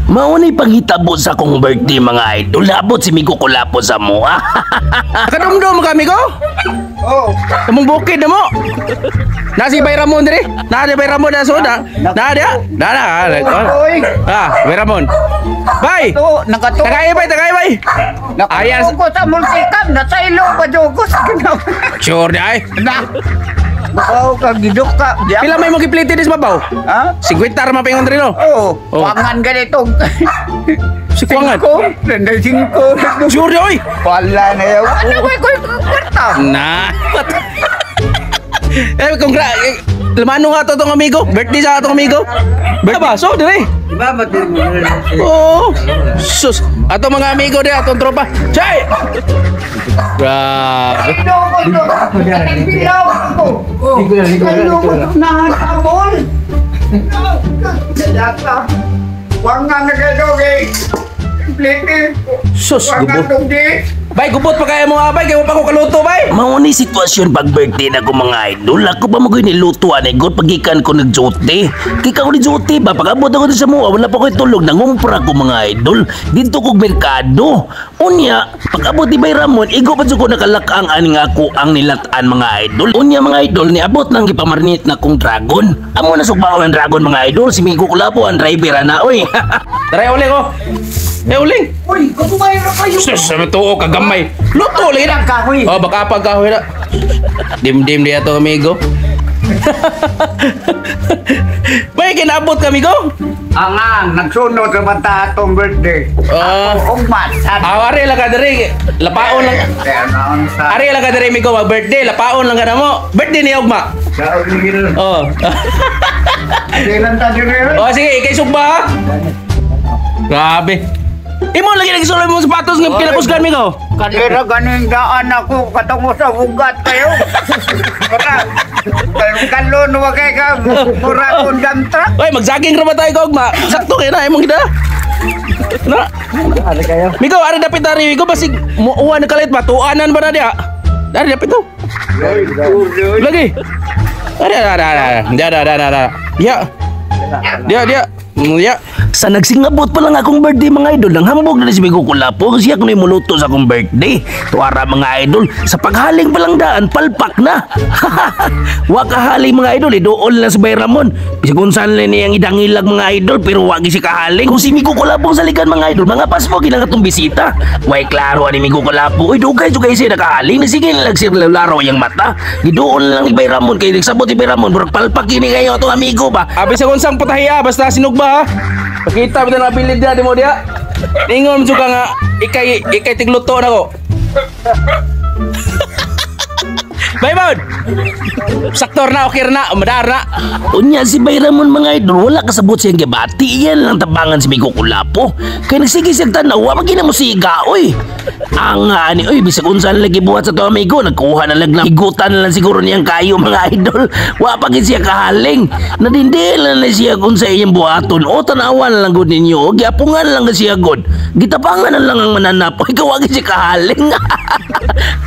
Mao ni panghitabo sa akong birthday, mga idol. Labot si Migo Kulapo sa mua. Nakadumdum ka, amigo? Oh, Kamong bukid na mo. Na si Bay Ramon dire. Na di Bay Ramon na soda. Na dia. Na na. Oy. Ah, Bay Ramon. Bay. To, nakato. Tagay bay, tagay bay. Ayan. Nakato ko sa multicam, nasa ilo pa ko sa ginaw. Sure di ay. Na. Bawo ka gidok ka. Di Pila may mo giplite dis babaw? Ha? 50 ra mapingon diri no. Oh, Oh. pangan ganito. Si Kuangan. Singko, nanday singko. Sure di oy. Wala na yaw. Ano ko ko kwarta? Na. Eh, kung eh, lamano nga to tong amigo. Birthday sa atong amigo. Birthday ba? So, dire. Oo. Sus. Ato mga amigo di atong tropa. Chay! Grabe. Ilo ko to. Bilaw ko. Ilo ko to nahanabol. Data. Wangan na kayo kay. Plite. Sus, Wangan gubot. tong di. Bay, gubot pa kaya mo nga, bay. Kaya mo pa ko kaluto, bay. Mao ni sitwasyon pag birthday na ko, mga idol. Ako pa mo niluto ani god pagikan ko nag-duty. Kika ko ni duty ba pag abot ako sa mua wala pa ko tulog, nangumpra ko, mga idol. Didto kog merkado. Unya pag abot ni Bay Ramon, igo pa jud ko nakalakang ani nga ako ang nilatan, mga idol. Unya, mga idol, niabot nang gipamarnit na kong dragon. Amo na sugbaon ang dragon, mga idol. Si Migo Kulapo ang driver ana oy. Tara, uling ko. Eh, uling. Uy, kumain na kayo. Sus, sa tuo kagamay. Luto lagi na. Kahoy. Oh, baka pag kahoy na. Dim-dim di ato amigo. Bay, kinabot kami ko. Angang, nagsunod sa bata atong birthday. Ah. Ako, ugmat. Ah, ari lang ka diri. Lapaon lang. Kaya naon sa... Ari lang ka diri migo mag birthday, lapaon lang ka na mo. Birthday ni Ugma. Sa ugil. Oh. Kailan ta diri? Oh, sige, ikay sugba ha. Grabe. Imo lagi nagsuloy mo sapatos nga kinakusgan migo. Kadira ganing daan ako katungo sa ugat kayo. Mura. Kalon wa kay ka mura kong dump truck. Oy, magsaging ra ba tayo ko Ugma? Sakto kay na imong gida. Na. Migo, ari dapit ari migo basig muuan na kalit ba tuanan ba na diha? Dari dapit to. Lagi. Ari ari ari. Ari. Dia dia dia dia. Ya. Dia dia. Ya. Sa nagsingabot pa lang akong birthday, mga idol, nang hambog na si Migo Kulapo, siya kuno muluto sa akong birthday. Tuara, mga idol, sa paghaling pa lang daan, palpak na. Wa kahaling, mga idol, iduol na si Bay Ramon. Bisag unsan lang niyang idangilag, mga idol, pero wa gi si kahaling. Kung si Migo Kulapo sa likan, mga idol, mga pasmo ginang atong bisita. Way klaro ani Migo Kulapo, uy dugay jud kay siya nakahaling, sige lang siya laro yang mata. Giduol lang ni Bay Ramon kay nagsabot si Bay Ramon, murag palpak kini kayo atong amigo ba. Abi sa kunsang putahiya basta sinugba ha. Pakita ba na abilid dia di mo dia. Ningon mo ka nga ikay ikay tigluto na ko. Bye bon. Saktor na okay na, madar na. Unya si Bay Ramon, mga idol, wala kasabot siyang gibati. Iyan lang tabangan si Migo Kulapo. Kaya nagsige siyang tanaw, wa magina mo siga, oy. Ang ani, oy, bisag unsa na lagi buhat sa to amigo, nagkuha na lang lang. Higutan na lang siguro niyang kayo, mga idol. Wa pa gid siya kahaling. Nadindi lang na siya kung sa iyang buhaton. O tanawa na lang gud ninyo, o giapungan lang na siya gud. Gitapangan na lang ang mananap. Oy, kawa gid siya kahaling.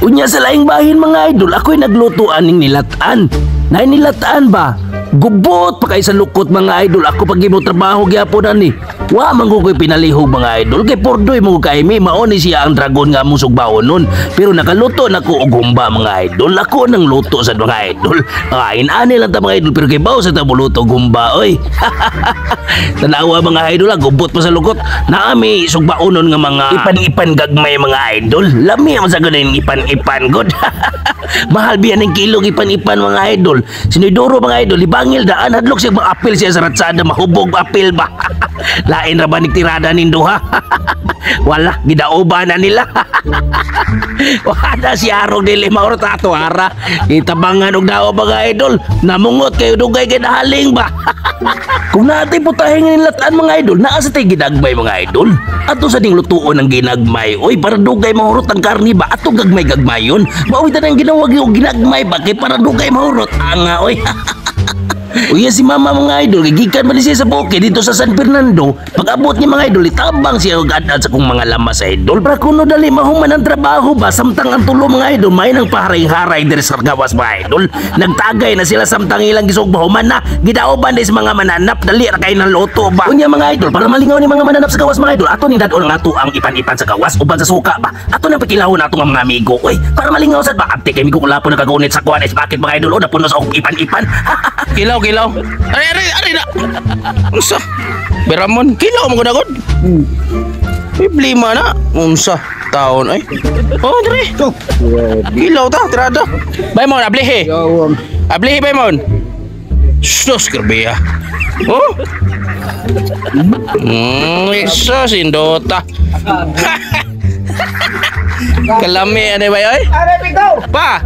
Unya sa laing bahin, mga idol, ako'y nagluto aning nilatan. Nay nilataan ba? Gubot pa kay sa lukot, mga idol. Ako pag imo trabaho gyapon ani. Wa man ko ko'y pinalihog, mga idol. Kay pordoy mo kay mi mao ni siya ang dragon nga musog baon nun. Pero nakaluto na ko og humba, mga idol. Ako nang luto sa mga idol. Kain ani lang ta, mga idol, pero kay bawo sa ta moluto og humba oy. Tanawa, mga idol, ah, gubot pa sa lukot. Naami sugbaonon nga mga ipan-ipan gagmay, mga idol. Lami man sa ganin ipan-ipan god. Mahal biyan ng kilo ipan-ipan, mga idol. Sinidoro, mga idol, ibangil daan hadlok siya mga apil siya sa ratsada mahubog apil ba. Lain ra ba ni tirada nindo ha? Wala gidauba na nila. Wala si Arog dili mauro tato ara. Itabangan og dao mga idol. Namungot kayo dugay kay nahaling ba. Kung natin putahin nga nilatan, mga idol, naa sa tay ginagmay, mga idol. Ato sa ding lutuon ang ginagmay. Oy, para dugay mahurot ang karni ba? Ato gagmay-gagmayon. Mao ang ginawag yung ginagmay ba? Kay para dugay mahurot. Anga, oy. Uya si mama, mga idol, gigikan man siya sa bukid dito sa San Fernando. Pag abot niya, mga idol, itabang siya og ad sa kong mga lamas sa idol. Para kuno dali mahuman ang trabaho ba, samtang ang tulo, mga idol, may nang paharay-haray diri sa gawas, mga idol. Nagtagay na sila samtang ilang gisog mahuman na. Gidaoban sa mga mananap, dali ra kay ng loto ba. Unya, mga idol, para malingaw ni mga mananap sa gawas, mga idol, ato ning dadon ang ato ang ipan-ipan sa gawas uban sa suka ba. Ato nang pakilahon ato nga mga amigo. Uy, para malingaw sad ba. Abti kay migo kulapo nakagunit sa kuan is bakit, mga idol, o napuno sa og ipan-ipan. Kilaw, kilaw. Ari, ari, ari na. Unsa? Beramon, kilaw mo gud. Problema na. Unsa? Taon ay. Oh, dire. Kilaw ta, tirada. Baymon, ablihi. Ablihi, Baymon. Sus, grabe ah. Oh. Isa sindota. Kalami ano ba ay? Are, bigo! Pa.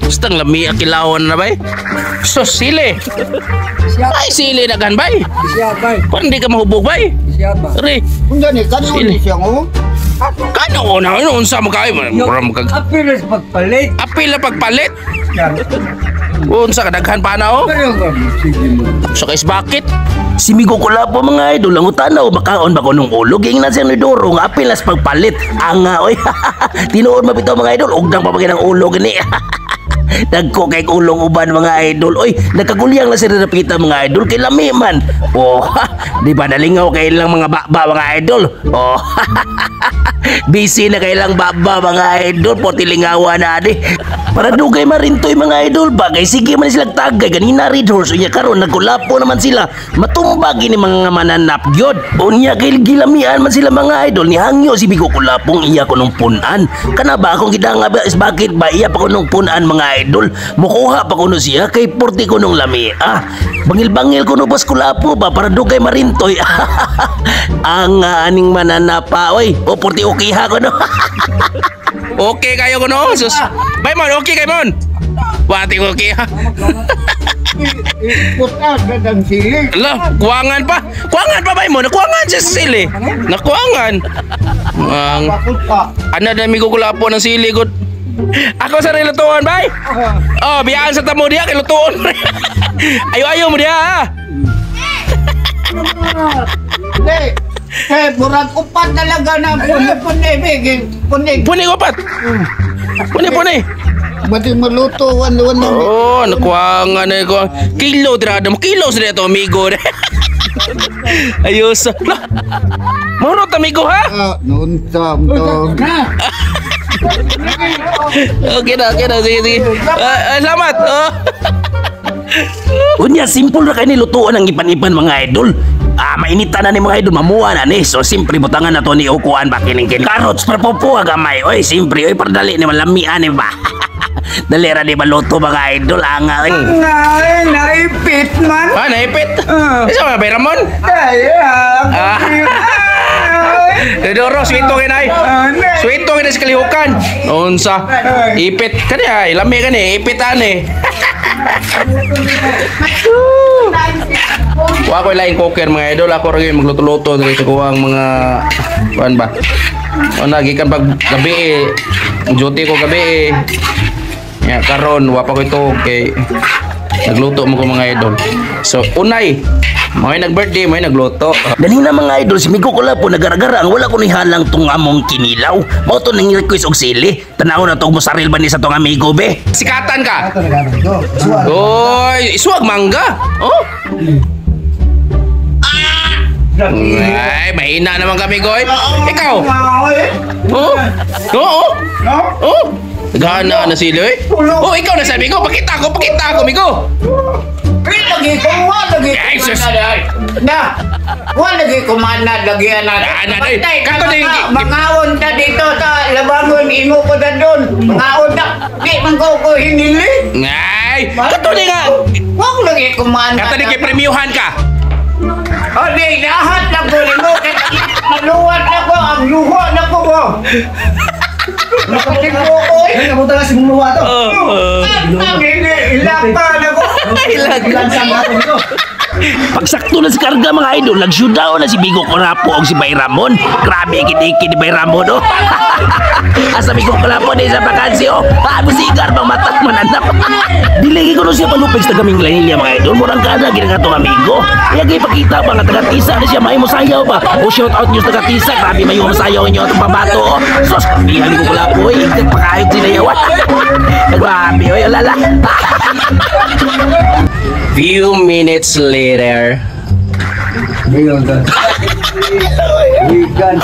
Basta ang lami ang kilawon na bay. Sus, sili. Ay, sili na gan bay. Parang hindi ka mahubog bay. Re, Unsa ni kani Sili. uni siya oh? Kano na ano unsa mo kayo? Mura mo kag Apilas pagpalit. Apil na pagpalit. Unsa ka daghan pa na oh. Sa kay bakit? Si Migo Kulapo, mga idol, ang utanaw, makaon ba ko nung ulo? Ging na siya ni Doro, nga apilas pagpalit. Ang nga, oy, tinuod mabitaw, mga idol, ugdang pa ng ulo gani. Dagko kay ulong uban, mga idol. Oy, nagkagulyang na sila napita, mga idol, kay lami man. Oh, di ba nalingaw kay ilang mga baba, mga idol? Oh, busy na kay ilang baba, mga idol, potilingawa na ani. Para dugay marintoy, mga idol, bagay sige man sila tagay ganina red horse unya karon nagkulapo naman sila. Matumbag ini mga mananap gyud. Unya kay gilamian man sila, mga idol, ni hangyo si Bigo Kulapong iya kunong punan. Kana ba akong gidanga ba is bakit ba iya pa kunong punan, mga idol? Mukuha pa kuno siya kay porti kunong lami. Ah, bangil-bangil kuno bas kulapo ba para dugay marintoy. Ang aning mananapa oy, o porti okay ha kuno. Okay kayo kuno. Sus. Bay mon, okay kay mon. Wati okay ha. Puta dadang sili. Ala, kuwangan pa. Kuwangan pa bay mo. Nakuwangan siya sa sili. Nakuwangan. Ang Bakit pa? ana na mi kulapo ng sili gud. Ako sa rilutuan bay. Oh, biyaan sa tamo diha kay lutuon. Ayo-ayo mo diha ha. Di. Eh, murag upat talaga na puni puni puni. Puni ko pat. Puni puni. Bati maluto wan wan. Oh, nakuwangan na ko. Kilo tirada mo. Kilo sa dito amigo. Ayos. Lah. Mahurot amigo ha. Ah, noon sa to. Okay na. Sige, sige. Ah, ah, salamat. Oh. Unya, simple ra kay ni lutuan ang ipan-ipan, mga idol. Ah, mainitan na ni mga idol, mamuha na ni. So, simpre butangan na to ni ukuan ba kining kining. Carrots para pupuha gamay. Oy, simpre, oy, para dali ni malamian ni ba. Dali ra ni maluto, mga idol, anga oy. Ay, naipit man. Ah, naipit. Ah. Isa ba, bay Ramon? Ay, ah. Ah. Dodoro, sweet kay nay. Sweet kay na sa kalihukan. Unsa? Ipit kani ay, lami kani, ipit ani. Wa ko laing cooker, mga idol, ako ra gyud magluto-luto diri sa kuwang mga kuan ba. O gikan pag gabi eh, duty ko gabi eh. Ya karon wa pa ko ito kay nagluto mo ko, mga idol. So unay, may nag-birthday, may nagluto. Dali na, mga idol, si Migo Kulapo nagaragara ang wala ko ni halang tong among kinilaw. Mao to nang request og sili. Tanaw na to mo saril ba ni sa tong amigo be. Sikatan ka. Oy, iswag mangga. Oh. Ay, mahina naman kami, Goy. Ikaw. Oh. Oo. Oh. Gana na sila eh. Oh, ikaw na sabi ko. Pakita ko, pakita ko, migo. Ay, lagi ko, wa lagi ko Ay, sus. Na, wa lagi ko mana lagi ana. Ana, ay, kato na Mangaon ta dito sa labangon imo ko da doon. Mangaon ta. Di man ko ko hinili. Ay, kato ni nga. Wa lagi ko mana. Kato ni kay premiuhan ka. O di lahat na ko nimo kay maluwat na ko ang luha na ko mo. Nakatingko ko eh. Kamuta na si Mumuha to. Oh. Ang hindi ilapa na ko. Ilag. Pagsakto na si karga, mga idol, nagsyudaw na si Bigo Kulapo og si Bay Ramon. Grabe kidiki ni Bay Ramon oh. Asa mi ko kulapo di sa vakansi oh. Ah, musigar bang mata man anak. Dili ko no siya palupig sa tagaming lanilya, mga idol. Murang kada gina nga tong amigo. Kaya ipakita ba nga taga-tisa na siya may musayaw ba. O shout out news taga-tisa. Grabe may musayaw inyo atong pabato oh. Sus, iyan ko kulapo eh. Ikat pakayog sinayawan. Grabe oy, alala. Few minutes later. Vegan. Vegan.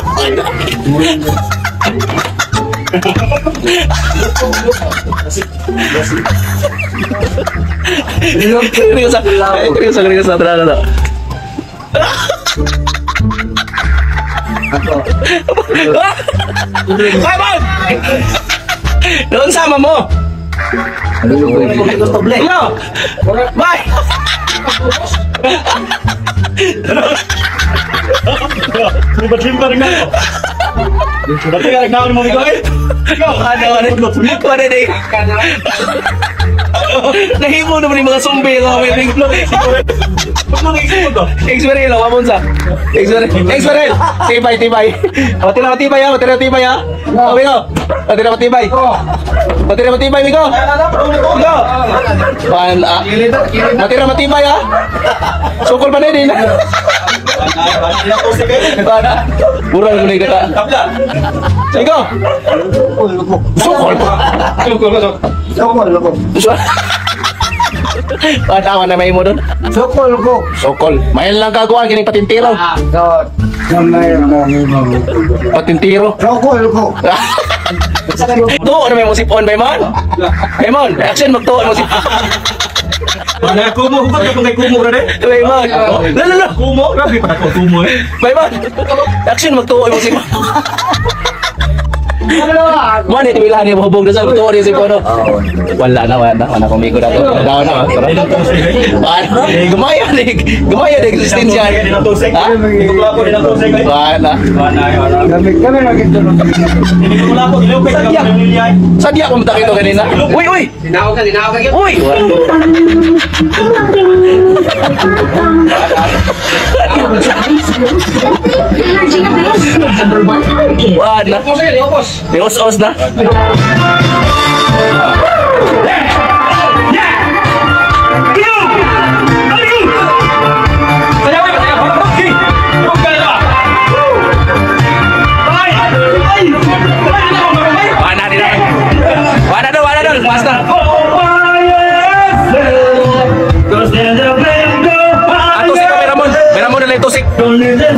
Seryoso, seryoso, seryoso, tara, tara. Come on! Doon sama mo! No! Bye! Ano, ano, ano, ano, nahimo naman yung mga zombie ko. Experil, wamon sa. Experil, Experil. Tibay, tibay. Matira matibay ha, matira matibay ha. Oh, Migo. Matira matibay. Matira matibay, Migo. Migo. Pan, ah. Matira matibay ha. Sukol pa na din. Mura na ka. Migo. Sukol. Sokol ko. Patawa na may mo doon. Sokol ko. Sokol. Mayan lang kagawa kining patintiro. So, gamay mo. Patintiro. Sokol ko. Tuo na may mo sipon, Baymon. Baymon, action magtuo mo sipon. Wala kumo, hugot ka kay kumo ra de. Baymon. La la la. Kumo, grabe pa ko kumo eh. Baymon. Action magtuo mo sipon. Mo ni tiwilahan ni hubog na sa magtuo ni sipon. Wala na, wala na, wala akong migo na to. Wala na. Wala. Gumaya ni, gumaya ni existensya. Ha? Wala. Gamay kami lagi tulog. Sadya. Sadya ko matakito kanina. Uy, uy. Uy. Wala. May os-os na. Wala na. Wala na, wala na. Basta. Ato si Meramon. Meramon na lang tusik. Wala na.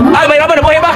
Ay, may Ramon, nabuhay ba?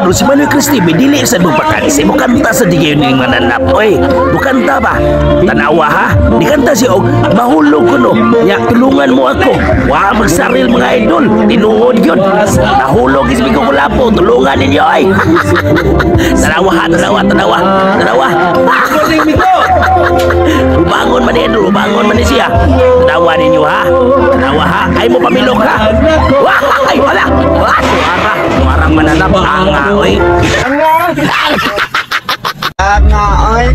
Idol, si Manoy Cristi dili sa magpakansi. Mukanta sa di kayo ning mananap. Oy, mukanta ba? Tanawa ha? Nikanta siya og mahulog ko no. Nya tulungan mo ako. Wa magsaril, mga idol. Tinuod yun. Nahulog si Migo Kulapo. Tulungan ninyo ay. Tanawa ha, tanawa, tanawa, tanawa. Ubangon man idol, ubangon man ni siya. Tanawa ninyo ha. Tanawa ha. Ay mo pamilok ha. Wah, ay wala. Wah, tuara. Tuarang mananap. Anga, oy. Anga, oy.